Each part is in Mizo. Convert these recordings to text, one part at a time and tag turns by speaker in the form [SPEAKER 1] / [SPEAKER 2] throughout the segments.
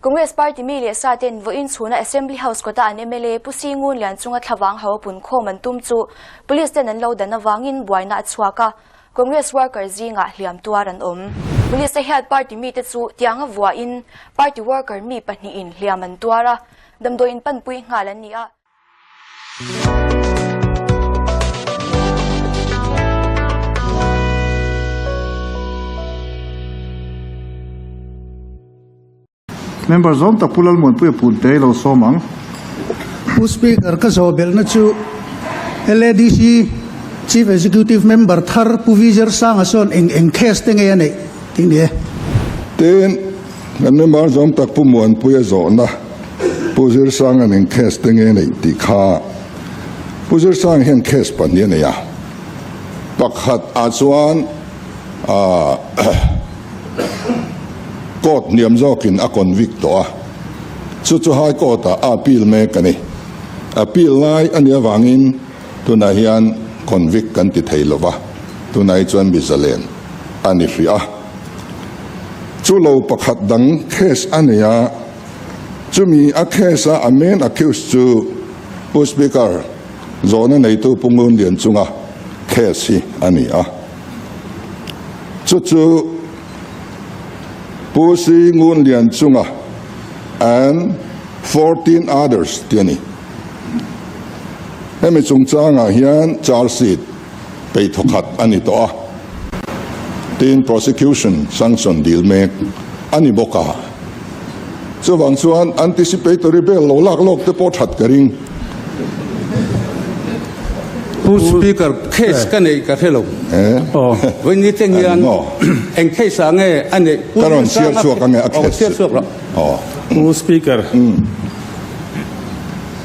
[SPEAKER 1] Congress party mi leh sa ten vawiin chhuna Assembly House kawta an mla Pu Singun Lianchunga thlavang ho a punkhawm an tum chu Police ten an lo dan avangin buaina a chhuak a, Congress worker zingah hliam tuar an awm. Police te hian party mite chu tianga vuahin party worker mi pahnihin hliam an tuar a, damdawiin panpui nghal an ni a.
[SPEAKER 2] Member zawm tak Pu Lalmuanpuia Punte i lo sawm ang.
[SPEAKER 3] Pu Speaker, ka zawh belhna chu LADC Chief Executive Member thar Pu Vizer Sanga sawn eng eng case te nge a neih tih ni e.
[SPEAKER 4] Tin, kan member zawm tak Pu Muanpuia zawhna Pu Zirsanga'n eng case te nge a neih tih kha Pu Zirsanga hian case pahnih a nei a, pakhat ah chuan ah Court hniam zawkin a convict tawh a, chu chu High Court ah a appeal mek a ni. Appeal lai a nih avangin tunah hian convict kan ti thei lo va, tunah hi chuan mi zalen a ni hrih a. Chu lo pakhat dang case a nei a, chumi a case a a main accused chu Pu Speaker zawhna neitu Pu Ngunlian chunga case hi a ni a. Chu chu Pu Si Ngun Lian Chunga and 14 others tih a ni. Hemi chungchangah hian charge sheet peih thawkhat a ni tawh a, tin prosecution sanction dil mek a ni bawk a. Chuvang chuan anticipatory bail lo lak lawk te pawh that ka ring.
[SPEAKER 5] Pu Speaker, case ka neih ka hre lo. Vawi ni teng hian eng case ah nge a neih?
[SPEAKER 4] Ka rawn chhiar chhuak ange a case
[SPEAKER 5] chu. Chhiar chhuak rawh.
[SPEAKER 6] Pu Speaker,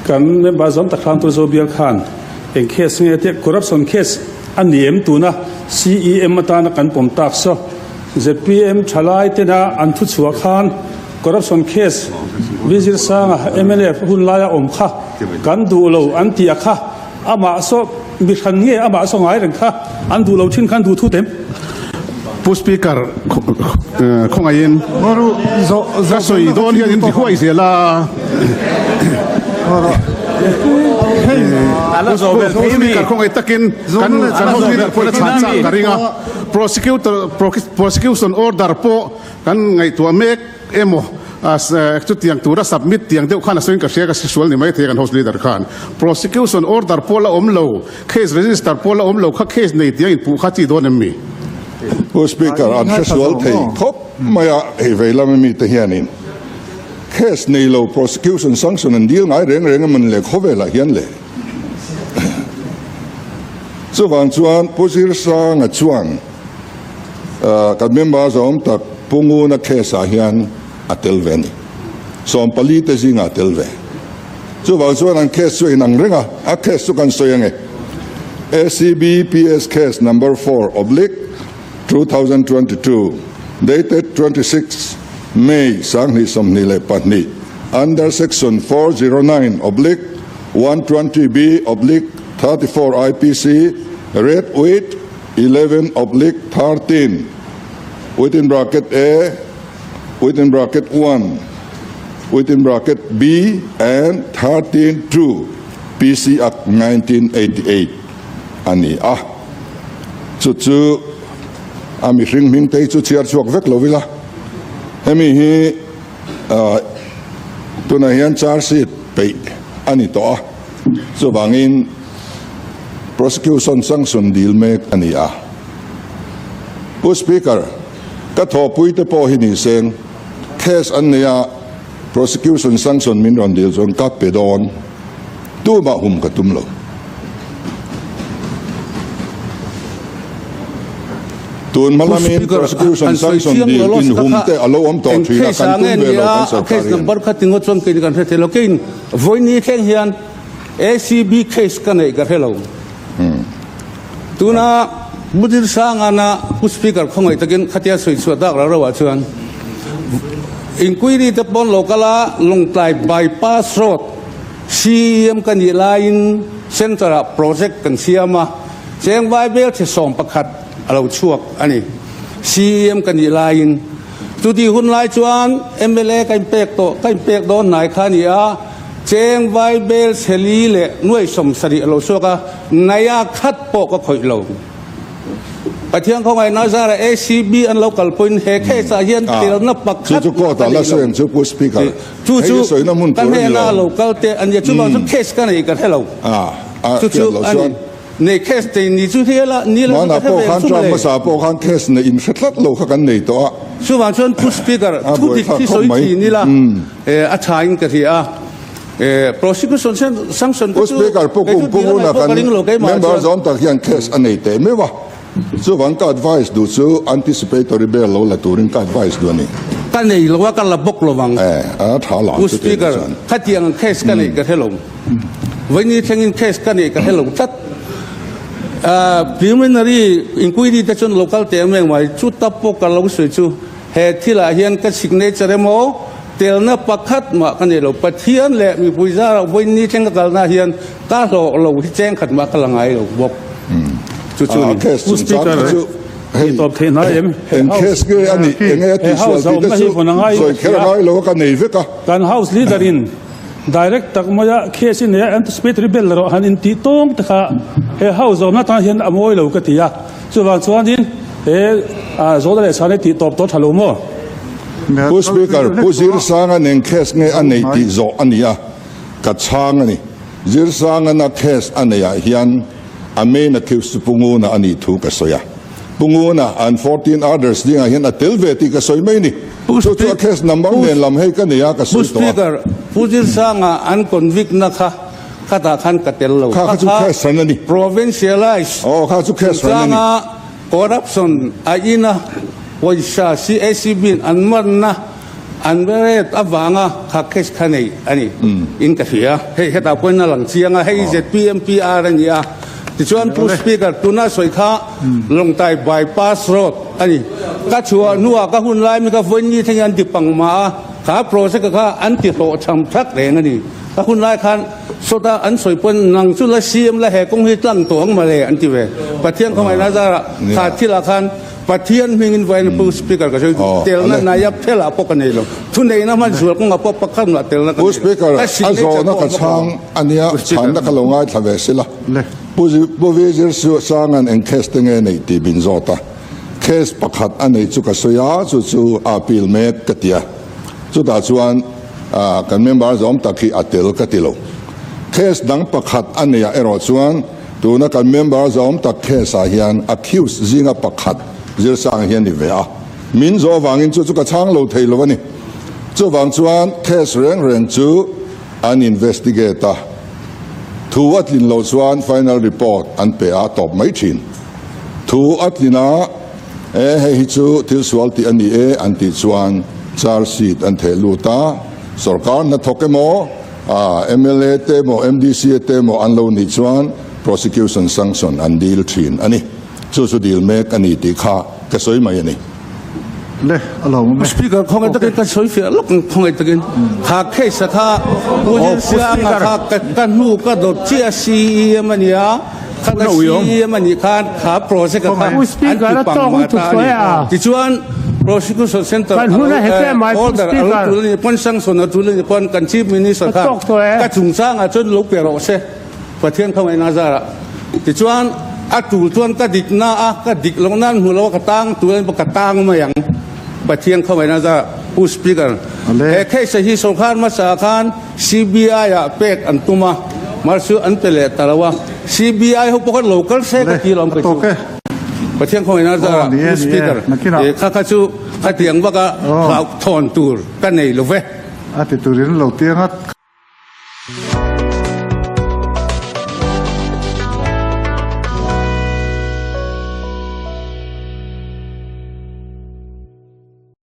[SPEAKER 6] kan member zawm tak hram tu Zobial khan eng case nge tia corruption case a ni em tuna CEM atana kan pawm tak saw zpm thalai tena an thu chhuah khan Corruption case Vizir Sanga mnf hun laia awm kha kan duh lo an tih a kha amah saw mi hran nge amah saw ngai reng kha an duh lo thin khan duh thu tem.
[SPEAKER 2] Pu Speaker khawngaihin ka sawi dawn hian in ti huai zel a. Pu Speaker khawngaih takin kan house leader pawhin a chhan chak ka ring a, prosecutor prosecution order pawh Kan ngaihtuah mek emaw chutiang tura submit tiang deuh khan a sawiin ka hria ka sual ni maithei a kan house leader khan prosecution order pawh la awm lo case register pawh la awm lo kha case nei tiang inpuh kha chi dawn em mi?
[SPEAKER 4] Pu Speaker, an hre sual thei khawp mai a, hei vei lama mite hianin case nei lo prosecution sanction an dil ngai reng reng emaw ni le khawvelah hian le. Chuvang chuan Pu Zirsanga chuan Kan member zawm tak Pu Nguna case ah hian a tel ve a ni. 14 te zingah a tel ve. Chuvang chuan an case chu a inang reng a, a case chu kan sawi ange. ACB PS case number 4 oblique 2022 dated 26 May 2022 under section 409 oblique 120B oblique 34 IPC read with 11 oblique 13 within bracket A within bracket 1 within bracket B and 13 2 PC Act 1988 a ni a. Chu chu a mihring hming te hi chu chhiar chhuak vek lo ila. Hemi hi tunah hian charge sheet peih a ni tawh a. Chuvangin Prosecution sanction dil mek a ni a. Pu Speaker, ka thawhpuite pawh hi ni seng, case an nei a, prosecution sanction min rawn dil chuan ka pe dawn, tumah hum ka tum lo. Tun hma lamin prosecution sanction dil inhum te a lo awm tawh thin a, kan tum ve lo kan sorkar hian.
[SPEAKER 5] Vawiini thleng hian ACB case ka neih ka hre lo. Tuna Pu Dirsangana Pu Speaker khawngaih takin khatia sawi chhuah tak rau rauah chuan inquiry te pawn lo kal a, Lawngtlai bypass road CEM ka nih laiin centre ah project kan siam a, cheng vai bel che 11 a lo chhuak a ni. CEM ka nih laiin. Chuti hun lai chuan mla ka inpek tawh, ka inpek dawn hnai kha a ni a, cheng vaibel chheli leh nuai 70 a lo chhuak a, naia khat pawh ka khawih lo. Pathian khawngaihna zara ACB an lo kal pawhin he case ah hian telna pakhat mah ka nei lo. Chu chu ka hnena lo kal te a nia, chuvang chu case ka nei ka hre lo. Chu chu a ni. Nei case te ni chu hriala ni lo chu ka hre ve ang chu mawle.
[SPEAKER 4] Hmasa pawh khan case nei in hre tlat lo kha kan nei tawh a.
[SPEAKER 5] Chuvang chuan Pu Speaker thu dik hi sawi thin ila a tha in ka hria a. Prosecution sanction
[SPEAKER 4] kha chu Speaker Pu Kum Pu Nguna kan member zawm tak hian case a nei teh meuh a. Chuvang ka advice duh chu anticipatory bail lo la turin ka advice duh a ni.
[SPEAKER 5] Ka nei lo a ka la bawk lo vang.
[SPEAKER 4] A tha la
[SPEAKER 5] Pu Speaker khatiang case ka neih ka hre lo. Vaini thlengin case ka neih ka hre lo tlat. Preliminary inquiry te chuan local te em reng mai, chu ta pawh ka lo sawi chu he thilah hian ka signature emaw telna pakhat mah ka nei lo. Pathian leh mipui zarah vaini thleng ka kalna hian ka hlawh lo hi cheng khat mah ka la ngai lo bawk. Chu chu ni.
[SPEAKER 4] Case chungchang kha chu hei eng case nge a nih, enge a tihsual tih te chu sawi kher a ngai lo a, ka nei vek a.
[SPEAKER 6] Kan house leader in Direct tak maia case i nei a anticipatory bail erawh han intih tawng te kha he house zawmna tan hian a mawi lo ka ti a, chuvang chuanin he zawhna leh chhana i tih tawp tawh tha lo maw?
[SPEAKER 4] Pu Speaker, Pu Zirsanga nen case nge a neih tih zawh a ni a, ka chhang a ni. Zirsangana case a neih ah hian a main accused chu Pu Nguna a nih thu ka sawi a. Pu Nguna and 14 others dingah hian a tel ve tih ka sawi mai ni. Chu chu a case number nen lam hei ka nei a, ka sawi tawh a.
[SPEAKER 5] Pu Speaker, Pu Zirsanga an convict na kha khatah khan ka tel lo.
[SPEAKER 4] Kha kha chu case hran a ni.
[SPEAKER 5] Provincialize
[SPEAKER 4] Aw, kha chu case hran a ni.
[SPEAKER 5] chungchanga corruption a ina pawisa CACB in an manna an rate avanga kha case kha nei a ni in ka hria. Hei hetah pawhin a lang chiang a, hei ZPMPR a ni a. Tichuan Pu Speaker, tuna sawi kha Lawngtlai Bypass Road a ni. Ka chhuah hnuah ka hun lai mi kha vawiin thlengin an ti pang mah a, kha project kha an ti hlawhchham thak reng a ni. Ka hun lai khan sawta an sawi pawn nang chu la CM la he kawng hi tlang tawh ang mawle an ti ve. Pathian khawngaihna zarah kha thilah khan Pathian hmingin vawiin Pu Speaker ka sawi telna naia phelah pawh ka nei lo. Thuneihna hman zual kawngah pawh pakhat mah telna ka
[SPEAKER 4] Pu
[SPEAKER 5] nei lo.
[SPEAKER 4] Speaker,
[SPEAKER 5] Ka
[SPEAKER 4] a
[SPEAKER 5] signature
[SPEAKER 4] zawhna
[SPEAKER 5] pawh
[SPEAKER 4] ka
[SPEAKER 5] a bawk lo.
[SPEAKER 4] chhang a nia,
[SPEAKER 5] Pu Speaker.
[SPEAKER 4] chhanna ka lo ngaithla ve sila. Pu Pu Vizir Sanga'n eng case te nge neih tih min zawt a. Case pakhat a neih chu ka sawi a, chu chu a appeal mek ka ti a. Chutah chuan kan member zawm tak hi a tel ka ti lo. Case dang pakhat a neihah erawh chuan Tuna kan member zawm tak case ah hian accused zinga pakhat zirsang hi a ni ve a, min zawh avangin chu chu ka chhang lo thei lo a ni. Chuvang chuan case reng reng chu an investigate a, thu a tlin loh chuan final report an pe a tawp mai thin. Thu a tlin a, e hei hi chu thil sual tih a ni e an tih chuan charge sheet an theh lut a, sorkar hnathawk emaw, A mla te emaw MDC te emaw an lo nih chuan prosecution sanction an dil thin a ni. Chu chu dil mek a ni tih kha ka sawi mai a ni.
[SPEAKER 3] Le, a lo awm e.
[SPEAKER 5] Speaker, khawngaih takin ka sawi fiah lawk ang, khawngaih takin. Kha case a kha Pu Zirsianga kha ka hnu ka dawt chiah a CEM a nia, kha ka CEM a nih khan kha project a kha an ti pang mah ta a ni. Tichuan, Prosecution Centre a lo order a lo tul a ni pawn sanction a tul a ni pawn kan Chief Minister khan ka chungchangah chuan lo pe rawh se Pathian khawngaihna zarah tichuan a tul chuan ka dik na a ka dik loh nan hmu lo a ka tang tul a ni ka tang mai ang Pathian khawngaihna zarah Pu Speaker he case hi sorkar hmasa khan CBI ah pek an tum a mahse an pe leh ta lo a CBI ho pawh khan lo kal se ka ti lo ang ka chu. Pathian khawngaihna zarah Pu Speaker kha kha chu khatiang vaka hlauhthawn tur ka nei lo ve.
[SPEAKER 2] A ti turin lo tiang a.